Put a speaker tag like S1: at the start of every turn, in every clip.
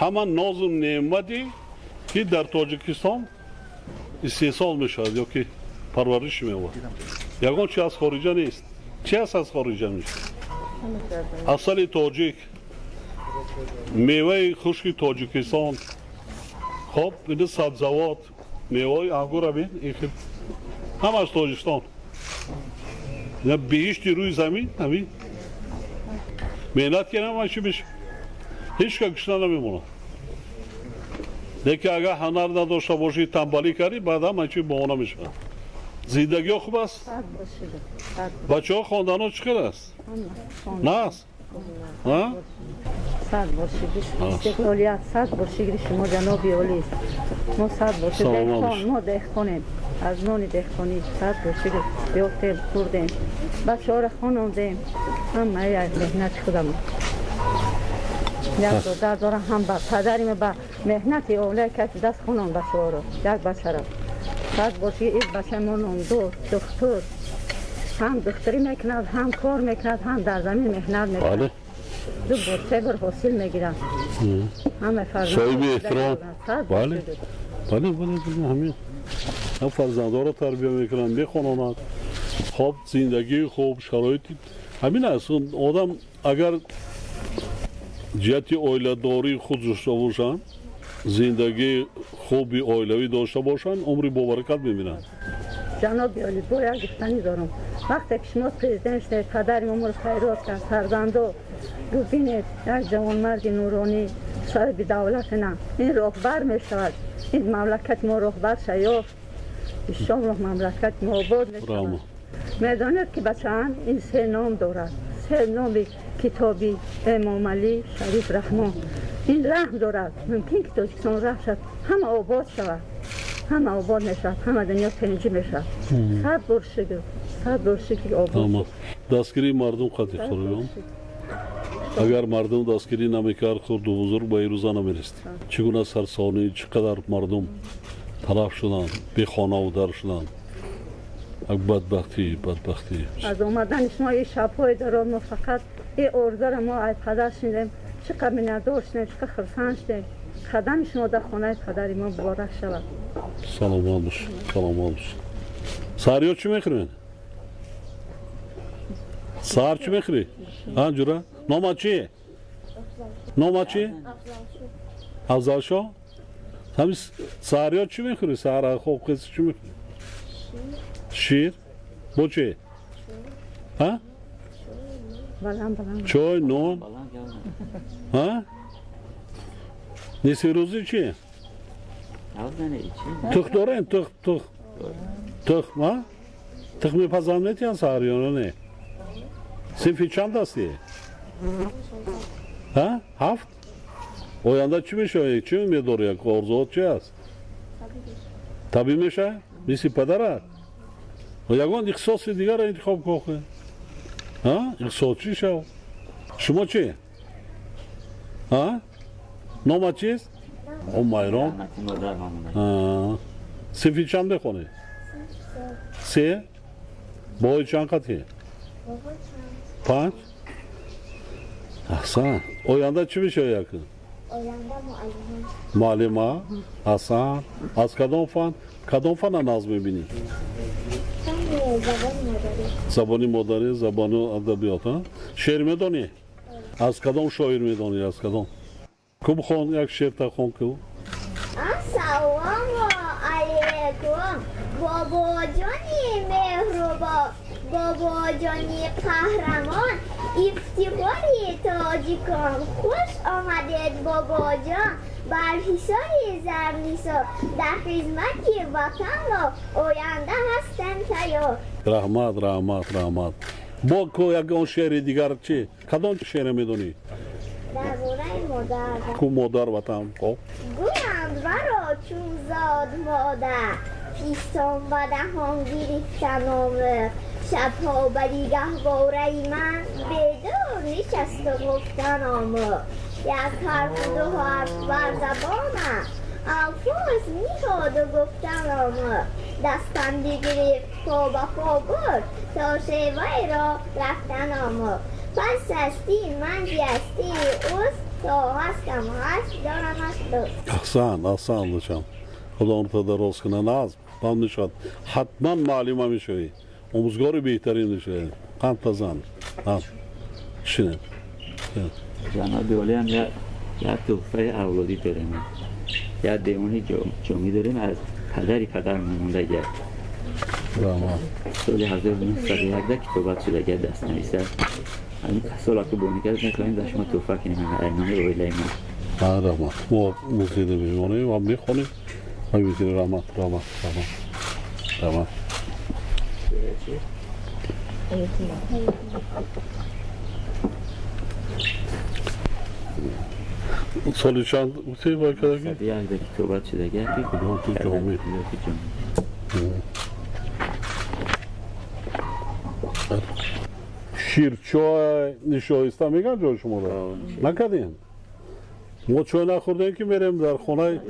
S1: Ҳама нозу неъмате ки дар Тоҷикистон истеҳсол мешавад ё ки парвариш меёбад. Ягон чи аз хориҷа нест. Чи аст аз хориҷа мешавад? Асали тоҷик, меваи хушки Тоҷикистон, хоб ин сабзавот, меваи ангура бин, ҳамаш Тоҷикистон. Биҳишти рӯи замин ҳамин. Меҳнат кардам ҳама чи мешавад. Ҳеҷ ка гушна намемонад. Лекин агар ҳунар надошта бошӣ, танбалӣ кардӣ, баъд ҳама чи баҳона мешавад. Зиндагиҳо хуб аст? Бачаҳо хонданҳо чӣ хел аст? На аст?
S2: Сад бор шукр, истиқлолият, сад бор шукри шумо, ҷаноби олӣ. Мо сад бор шукр, мо деҳқонем, аз нони деҳқонӣ сад бор шукр ёфтем, хӯрдем, бачаҳоро хонондем, ҳамаи аз меҳнати худамон. Як додар дорам, ҳам ба падари ма ба меҳнати оилаи каси даст хонон бачаҳоро, як бачаро. Сад бор шукр, ин бачаи мо номдор, духтур, ҳам духтурӣ мекунад, ҳам кор мекунад, ҳам дар замин меҳнат мекунад. Ду бор, се бор ҳосил мегирам. Ҳама фарзанд
S1: соҳиби эҳтиром. Бале, бале, бале, ҳамин. Ҳам фарзандҳоро тарбия мекунанд, мехононанд. Хоб, зиндагии хуб, шароити ҳамин аст. Одам агар ҷиҳати оиладории худ дошта бошанд, зиндагии хуби оилавӣ дошта бошанд, умри бобаракат мебинанд.
S2: Ҷаноби олӣ, бо як гуфтанӣ дорам. Вақте ки шумо президент шудед, падари мо моро файрод кард, фарзандо бубинед, як ҷавонмарди нуронӣ, соҳиби давлат на, ин роҳбар мешавад, ин мамлакати мо роҳбар шаёфт, иншоаллоҳ мамлакати мо обод мешавад. Медонед ки бачаам ин се ном дорад, се номи китоби Эмомалӣ Шариф Раҳмон. Ин раҳм дорад, мумкин ки Тоҷикистон раҳм шавад, ҳама обод шавад, ҳама обод мешавад, ҳама дунё тинҷӣ мешавад. Сад бор шукр, сад бор шукр обод.
S1: Дастгирии мардум қатъи хӯрён. Агар мардум дастгирӣ намекард, хурду бузург ба ирӯза намерасид. Чӣ гуна сарсонӣ, чӣ қадар мардум талаф шуданд, бехонаву дар шуданд. Як бадбахтӣ, бадбахтӣ.
S2: Аз омадани шумо ин шабҳои дароз мо фақат ин орзуро мо аз падар шунидем, чӣ қадр миннатдор шудем, чӣ қадр хурсанд шудем. Қадами шумо дар хонаи падари мо муборак шавад.
S1: Саломат бош, саломат бош. Саҳариё чӣ мехӯред? Саҳар чӣ мехӯрӣ? Ҷура? Номат чи? Номат чи? Афзалшо? Ҳамин саҳариё чӣ мехӯрӣ? Саҳар хоб хез чӣ мехӯрӣ? Шир? Бо чӣ? Чой, нон? Нисфирӯзӣ чи? Тухм дорем? Тухм, тухм. Тухм, а? Тухм мепазанд метиҳанд саҳар ё не? Синфи чанд ҳастӣ? Ҳафт? Оянда чӣ мешавӣ? Чӣ умед дорӣ? Орзуот чи аст? Табиб мешавӣ? Мисли падарат? Ягон ихтисоси дигарро интихоб кун. Ихтисосчӣ шав. Шумо чӣ? Номат чист? Майрон. Синфи чанд мехонӣ? Се? Баҳои чанд қатъӣ? Панҷ? Аҳсан. Оянда чӣ мешавӣ якн? Муаллима. Аҳсан. Аз кадом фан? Кадом фанна нағз мебинӣ? Забони модарӣ, забони адабиёт. Шеър медонӣ? Аз кадом шоир медонӣ? Аз кадом? Ку бихон, як шеърта хон ку.
S3: Ассалому алайкум, бобоҷони меҳрубон, бобоҷони қаҳрамон, ифтихори тоҷикон. Хуш омадед, бобоҷон, бар ҳисори зарнисор, дар хизмати ватанро оянда ҳастем тайёр.
S1: Раҳмат, раҳмат, раҳмат. Бо ку ягон шеъри дигар чӣ? Кадом шеъре медонӣ?
S3: Дар бораи модар.
S1: Ку модар ватан, хоб.
S3: Гӯянд варо чун зод модар, пистон ба даҳон гирифта номиқ, шабҳо ба дигаҳвораи ман бедор нишасту гуфтан омӯхт. Як ҳарфу ду ҳарф бар забонам, алфоз ниҳоду гуфтан омӯхт. Дастам бигирифт по ба по бурд, то шеваеро рафтан омӯхт. Пас ҳастии ман зи ҳастии ӯст, То ҳастам ҳаст дорам аст дӯст.
S1: Аҳсан, аҳсан бачам. Худо умрта дароз кунад. Нағз бам мешавад. Ҳатман муаллима мешавӣ. Омӯзгори беҳтарин мешавӣ. Қанд тазан. Шинед.
S4: Ҷаноби олӣ ҳам як туҳфаи авлодӣ дорем. Як девони ҷомӣ дорем аз падари падармон мондагиак. Соли 1901 китобат шудагиак дастнависа. Ҳамин сола ки бонигар мехоҳем дар шумо туҳфа кунем номи оилаи мо.
S1: Раҳмат. Мо музида мемонем ва мехонем ва мебинем. Раҳмат, раҳмат, раҳмат, раҳмат. Соли чанд гуфтӣ вай кардаги?
S4: 101 китобат шудагиак.
S1: Ҷомӣ. Ширчой нишоиста меган ҷои шуморо? Накардем? Мо чой нахӯрдем ки мерем дар хонаи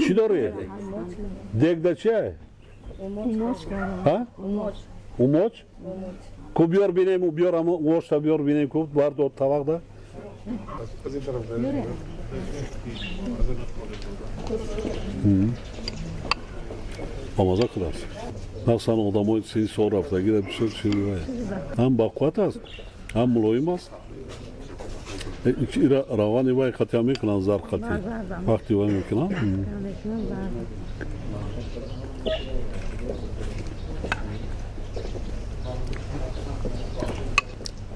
S1: чӣ дорӣ? Дегда чиай? Умоч? Ку биёр бинем, биёр умочта биёр бинем, ку бардор тавақда. Бамаза кудааст. Махсусан одамои сини сол рафтагиро бисёр ширвая. Ҳам бақувват аст, ҳам мулоим аст. Равғани вай қатъиам мекунанд, зард қатъи. Вақти вай мекунанд.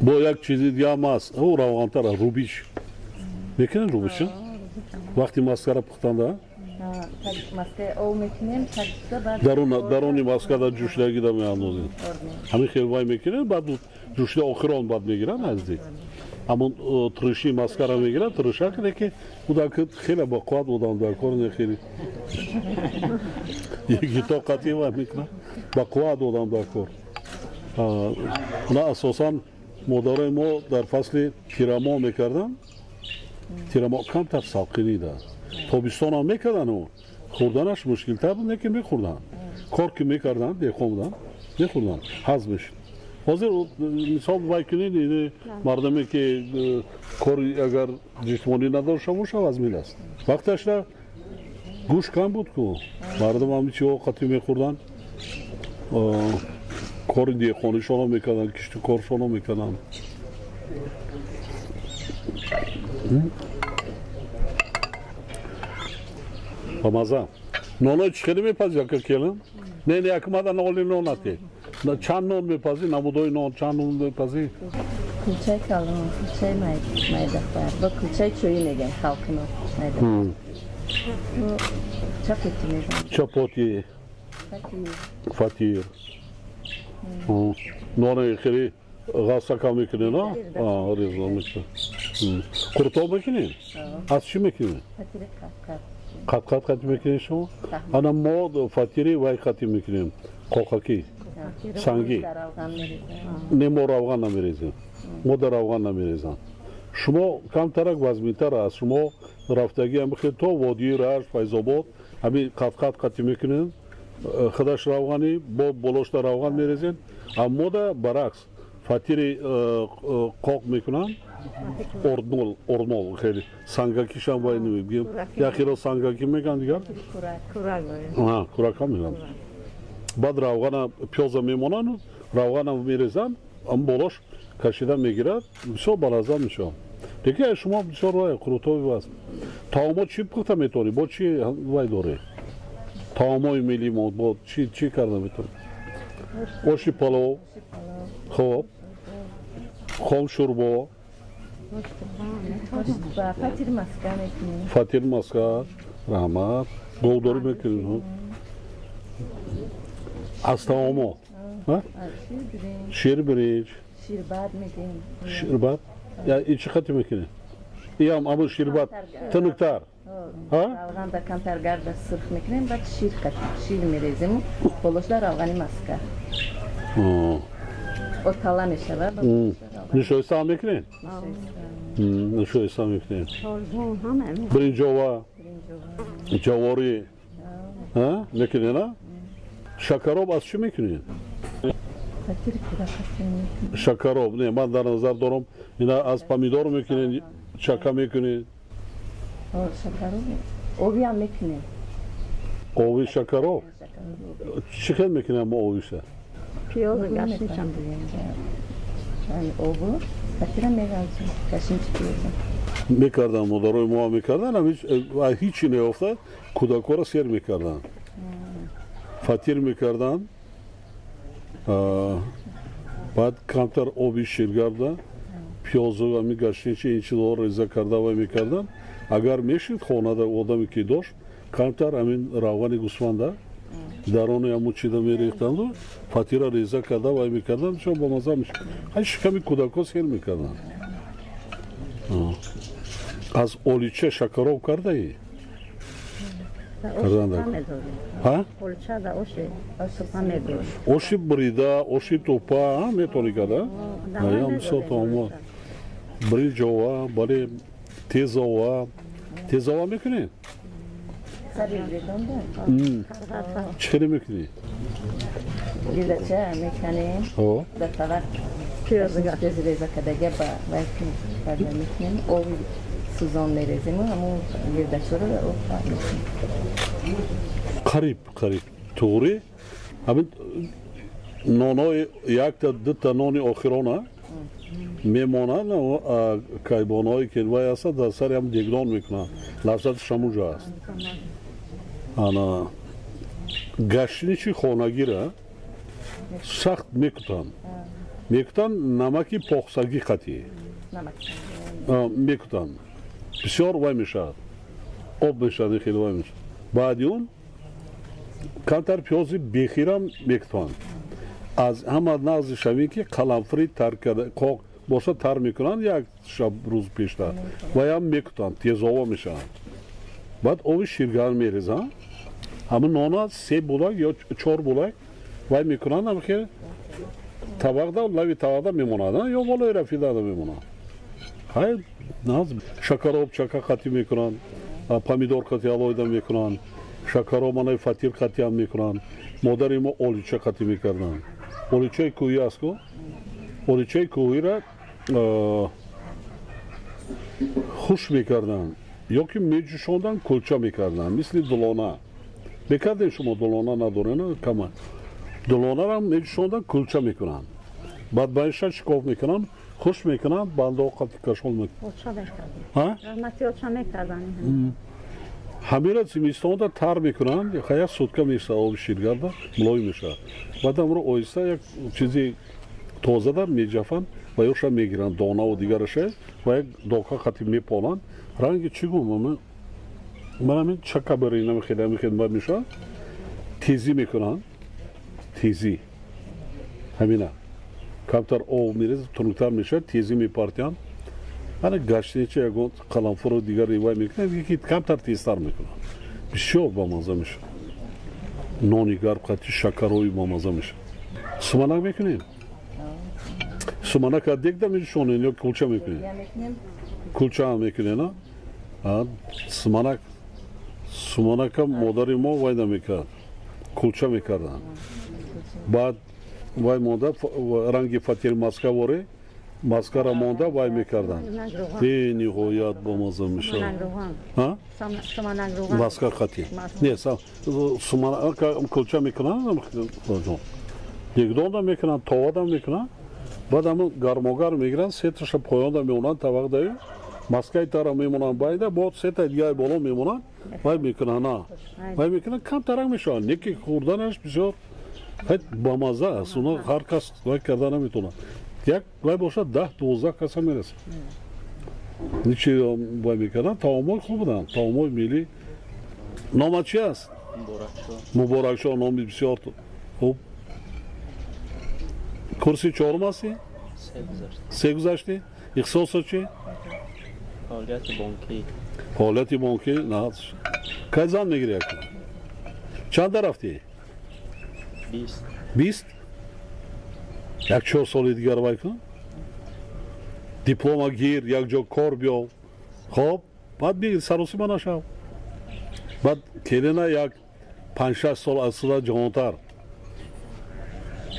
S1: Бо як чизи дигаам аст. Ӯ равғантар аст, рубиш. Мекунед рубиш? Вақти маскара пухтанда? Даруни маскада ҷӯшидагида меандозед. Ҳамин хел вай мекунед, баъд ҷӯшида охирон баъд мегирад наздик. Ҳамон тириши маскара мегирад, тиришак лекин ӯ хеле бо қувват одам дар кор не хеле. Яки тоқати вай мекунад, ба қувват одам дар кор. На асосан модарои мо дар фасли тирамоҳ мекарданд. Тирамоҳ камтар салқинӣ даст. Тобистонам мекардану хӯрданаш мушкилтар буд, лекин мехӯрданд. Кор ки мекарданд, деҳқон буданд, мехӯрданд, ҳазм мешуд. Ҳозир мисол вай кунед, мардаме ки кори агар ҷисмонӣ надошта боша, вазмин аст. Вақташра гӯшт кам буд ку, мардум ҳами чиҳо қатъӣ мехӯрданд, кори деҳқонишонро мекарданд, кишту коршонро мекарданд. Ба маза. Нонои чӣ хеле мепазӣ ака келин? Не, не, якмада ноли нон ате. Чанд нон мепазӣ? Намудои нон чанд нон мепазӣ?
S2: Кулчаи калон, кулчаи майдахтар, бо кулчаи чоӣ мегӯям халқи мо. Чапоти мегӯям.
S1: Чапоти. Фатир. Нони хеле ғасака мекунед, на? Реза мекунед. Қуртоб мекунед? Аз чӣ мекунед?
S2: Фатири қат-қат.
S1: Қат-қат қатӣ мекунед шумо? Ана мо фатири вай қатӣ мекунем. Қоқакӣ. Сангӣ. Не, мо равған намерезем. Мо дар равған намерезам. Шумо камтарак вазминтар аст. Шумо рафтагӣ ҳам бихел то водии Рашт, Файзобод, ҳамин қат-қат қатӣ мекунед. Худаш равғанӣ, бо болошта равған мерезед. Аммо да баръакс фатири қоқ мекунанд. Ордмол, ормол хеле сангакишам вай намегӯем. Яхиро сангакӣ мегӯянд дигар? Курак ҳам мегӯянд. Баъд равғана пиёза мемонанд, равғана мерезанд, ам болош кашида мегирад, бисёр балаззат мешавад. Лекин шумо бисёр вай қурутови аст. Таомҳо чӣ пухта метавонӣ? Бо чӣ вай дорӣ? Таомҳои миллии мо бо чӣ карда метавонӣ? Оши палов, хоб, хом шӯрбо,
S2: фатир маска мекунем.
S1: Фатир маска, раҳмат. Говдорӣ мекунем. Аз таомҳо? Шир биринҷ.
S2: Ширбат мегӯем.
S1: Ширбат? И чӣ қатӣ мекунем? Иам аммо ширбат тунуктар.
S2: Равған да камтар гарда сурх мекунем, баъд шир шир мерезем, болошда равғани маска. Отала мешавад.
S1: Нишоиста ҳам мекунем? Нишоиста мекунем. Биринҷова, ҷаворӣ мекунед, а? Шакароб аз чӣ мекунед? Шакароб, не, ман дар назар дорам, ина аз помидор мекунед. чака мекунед?
S5: Оби ҳам мекунем.
S1: Оби шакароб? Чӣ хел мекунем мо обиша?
S2: Пиёзу гашничам.
S5: Обу фатира меғалзем, гашнич пиёзу.
S1: Мекарданд, модарои мо мекарданд, ҳичи неёфтад, кӯдакҳоро сер мекарданд. Фатир мекарданд, баъд камтар оби ширгарда, пиёзу ами гашничи ин чизҳоро реза карда вай мекарданд. Агар мешид хонада одаме ки дошт, камтар ҳамин равғани гӯсфанда дарони ҳамун чида мерехтанду фатира реза карда вай мекарданд, бисёр бомазза мешуд. Ҳай шиками кӯдакҳо сер мекарданд. Аз олича шакароб кардаи? Оши бурида, оши тӯпа метавонӣ карда? Бриҷова, бале, тезова. Тезова мекунед? Чӣ хеле мекунӣ?
S5: Гилача мекунем. Дар тавақ пиёз реза кардага ба вай карда мекунем. Оби сӯзон мерезему ҳамун гирдачаро дар об паҳн мекунем.
S1: Қариб, қариб. Туғри ҳамин нонои якта дута нони охирона мемонад, кайбонҳое ки вай ҳастад, дар сари ҳам дегдон мекунанд. Лаззаташ ҳамунҷо аст. Ана гаштиничи хонагира сахт мекутанд. Мекутанд намаки похсагӣ қатӣ. Мекутанд. Бисёр вай мешавад. Об мешавад, хеле вай мешавад. Баъди он камтар пиёзи бехирам мекутанд. Аз ҳама нағзи шавин ки қаламфури тар карда қоқ боша тар мекунанд як шаб рӯз пештар. Ваям мекутанд, тезова мешаванд. Баъд оби ширгарм мерезанд. Ҳамин нона се булак ё чор булак вай мекунанд, ҳам хел табақда, лави табақда мемонад, ё болои рафидада мемонад. Ҳай наз шакароб чака қатӣ мекунанд, помидор қатӣ алоҳида мекунанд, шакароб манаи фатир қатӣ ҳам мекунанд. Модари мо олича қатӣ мекарданд. Оличаи кӯҳӣ аст ку? Оличаи кӯҳиро хуш мекарданд ё ки меҷӯшонданд, кулча мекарданд, мисли дулона. Мекардем шумо дулона надорена кама. Дулонаро меҷӯшонданд, кулча мекунанд. Баъд ба ин шикоф мекунанд, хуш мекунанд, бандо қати кашол мекунанд. Ҳамира зимистонда тар мекунанд, як сутка мешавад оби ширгарда, мулоим мешавад. Баъд амро оҳиста як чизи тозада меҷафанд ва ёша мегиранд, донаву дигараша ва як дока қати меполанд. Ранги чӣ гум? Ман ҳамин чака барои намехел ҳамин хел мешавад. Тезӣ мекунанд, тезӣ. Ҳамина. Камтар об мерезад, тунуктар мешавад, тезӣ мепартиянд. Ана гаштинича ягон қаламфуру дигар вай мекунанд, ки камтар тезтар мекунанд. Бисёр бамазза мешавад. Нони гарм қати шакарҳои бамазза мешавад. Суманак мекунем? Суманак дегда мешонед ё кулча мекунед? Кулча ҳам мекунед, а? Суманак, суманака модари мо вай намекард, кулча мекарданд. Баъд вай монда ранги фатири маска воре, маскара монда вай мекарданд. Бениҳоят бомазза мешавад. Маска қатӣ. Не, суманака кулча мекунанд, дегдонда мекунанд, товада мекунанд. Баъд ҳамун гармогарм мегиранд, сеташа поёнда мемонанд, тавақдаю маскаи тара мемонанд байда, бо сетаи дигаи боло мемонанд, вай мекунанд, на. Вай мекунанд, камтарак мешаванд. Не ки хӯрданаш бисёр бамазза аст, уно ҳар кас вай карда наметавонад. Як вай бошад 10-12 каса мерасад. Ничи вай мекарданд, таомҳои хуб буданд, таомҳои миллӣ. Номат чи аст? Муборакшо, номи бисёр хуб. Курси чорум ҳастӣ? Се гузаштӣ? Ихтисосо чи?
S6: Фаъолияти бонкӣ.
S1: Фаъолияти бонкӣ? На. Кай зан мегирӣ акун? Чанда рафтӣ?
S6: 20.
S1: 20? Як 4 соли дигар вай кун. Диплома гир, як ҷо кор биёв. Хоб, баъд бигир, саросима нашав. Баъд келина як 5-6 сол аз суда ҷавонтар.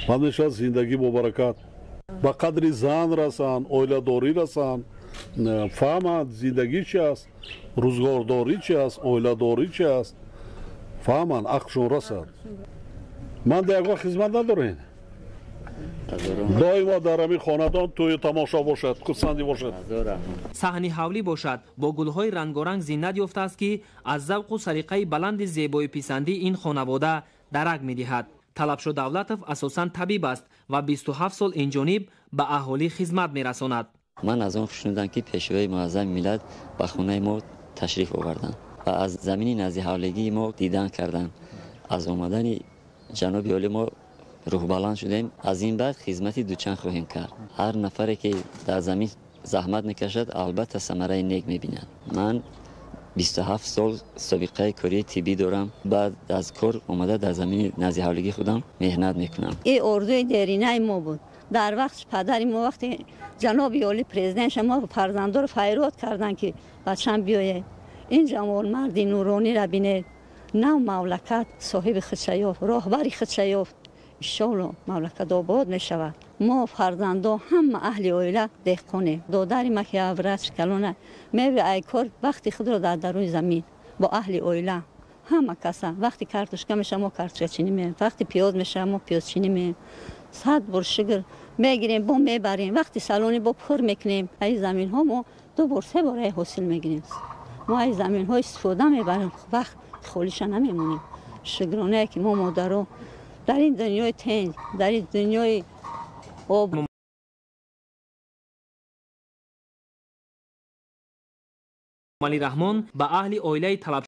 S1: Баъд мешавад зиндагӣ бо баракат. Ба қадри зан расанд, оиладорӣ расанд, Фаҳманд зиндагӣ чи аст, рӯзгордорӣ чи аст, оиладорӣ чи аст, фаҳманд, ақлшон расад. Ман дар ягон хизмат надорем. Доимо дар ҳамин хонадон тӯю тамошо бошад, хурсандӣ бошад.
S7: Саҳни ҳавлӣ бошад бо гулҳои рангоранг зинат ёфтааст, ки аз завқу салиқаи баланди зебоиписандии ин хонавода дарак медиҳад. Талабшо Давлатов асосан табиб аст ва 27 сол инҷониб ба аҳолӣ хизмат мерасонад.
S4: Ман аз он хушнудам, ки пешвои муаззами миллат ба хонаи мо ташриф оварданд ва аз замини назди ҳавлигии мо дидан карданд. Аз омадани ҷаноби олӣ мо рӯҳбаланд шудем. Аз ин баъд хизмати дучанд хоҳем кард. Ҳар нафаре ки дар замин заҳмат мекашад, албатта самараи нек мебинад. Ман 27 сол собиқаи кории тиббӣ дорам. Баъд аз кор омада дар замини назди ҳавлигии худам меҳнат мекунам.
S2: Ин орзуи деринаи мо буд. Дар вақти падари мо, вақте ҷаноби олӣ президент мо фарзандоро файрод карданд, ки бачам биёед, ин ҷавонмарди нурониро бинед, нав мамлакат соҳиби худша ёфт, роҳбари худша ёфт. Иншоалло мамлакат обод мешавад. Мо фарзандо ҳама аҳли оила деҳқонем. Додари ма ки врач калона меви ай кор вақти худро дар даруни замин бо аҳли оила ҳама каса. Вақти картошка меша, мо картошкачинӣ меем, вақти пиёз меша, мо пиёзчинӣ меем. 100 бор шукр мегирем, бо мебарем, вақти салонӣ бо пур мекунем. Ай заминҳо мо 2 бор 3 бор ай ҳосил мегирем. Мо ай заминҳо истифода мебарем, вақт холиша намемонем. Шукронае ки мо модаро дар ин дунёи тенҷ, дар ин дунёи об.
S7: Эмомалӣ Раҳмон ба аҳли оилаи Талаб